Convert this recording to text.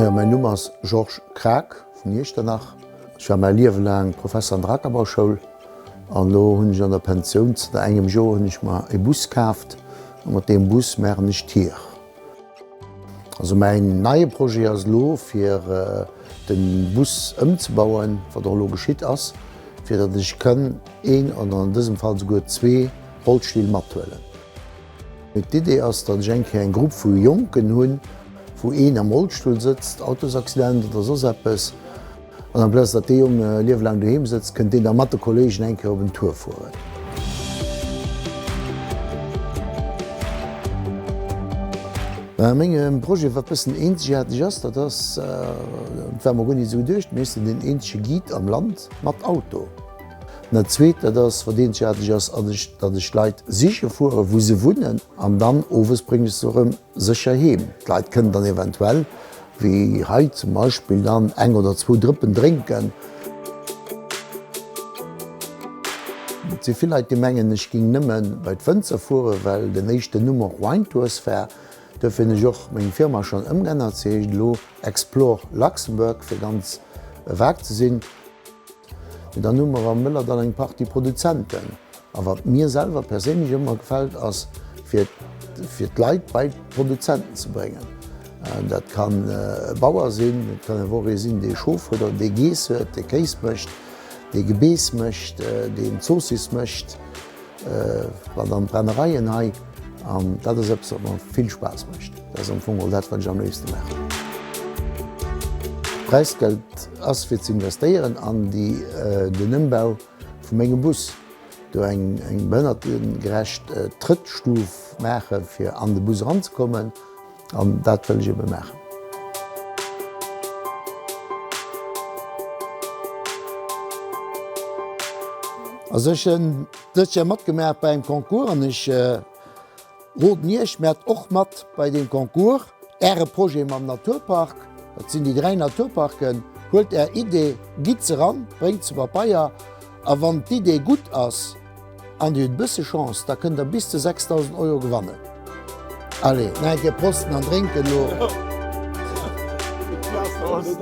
Jo, mäin Numm ass Georges Kraak vun Iechternach. Ech war mäi Liewe laang Professer an der Ackerbauschoul an elo hunn ech an der Pensioun, zënter engem Joer hunn ech mer e Bus kaaft a mat deem Bus maachen ech Tier. Also mäin neie Projet ass elo fir de Bus ëmzebauen, wat och elo geschitt ass, fir datt ech kënn een oder an dësem Fall souguer zwee Rollstill mathuelen. D'Idee ass, datt ech eng Kéier eng Grupp vu Jonken hunn, wou een am Rollstull sëtzt, Autosaccident oder soss eppes, An amplaz datt dee Jong e Liewe laang doheem sëtzt, kënnt deen da mat de Kolleegen eng Kéier op en Tour fueren. Mä mengem Projet, wat bëssen eenzegaarteg ass, dat ass, dat war mer guer nit esou geduecht, mee ech sinn deen eenzege Guide am Land mat Auto. An dat Zweet, dat ass, wat eenzegaarteg ass, ass ech, datt ech d'Leit siche fueren, wou se wunnen, an dann owes bréngen ech se erëm sécher heem. D'Leit kënnen dann eventuell, wéi hei zum Beispill, dann eng oder zwou Drëppen drénken. Et si vill Leit, déi mengen, ech géing nëmme bei d'Wënzer fueren, well den éischten Numm och Wine Tours war. Duerfir hunn ech och meng Firma schonn ëmgeännert. Se heescht elo Explore Luxembourg, fir ganz vag ze sinn. Mee dann hu mer am Mëllerdall eng Partie Produzenten. A wat mir selwer perséinlech ëmmer gefält, ass fir fir d'Leit bei d'Produzenten ze bréngen. Dat kann e Bauer sinn, et kann awer och ee sinn, dee Schof huet oder dee Geess huet, dee Kéis mécht, dee Gebeess mécht, deen Zoossiss mécht. An dann d'Brennereien hei. An dat ass eppes, wat mer vill Spaass mécht. Dat ass am Fong och dat, wat ech am léifste maachen. D'Präisgeld ass fir ze investéieren an déi, den Ëmbau vu mengem Bus. Do eng behënnertegerecht Trëttstuf maache fir an de Bus eranzekommen. An dat wëll ech ebe maachen. Also ech hunn dëst Joer matgemaach bei engem Concours an ech roden Iech, maacht och mat bei deem Concours. Äre Projet mam Naturpark, dat sinn déi 3 Naturparken, huelt Är Idee, gitt se eran, bréngt se op Pabeier a wann d'Idee gutt ass, An dir hutt e bësse Chance, da kënnt der bis zu 6.000 Euro gewannen. Allez, nach eng Kéier prosten an drénken elo. Prost!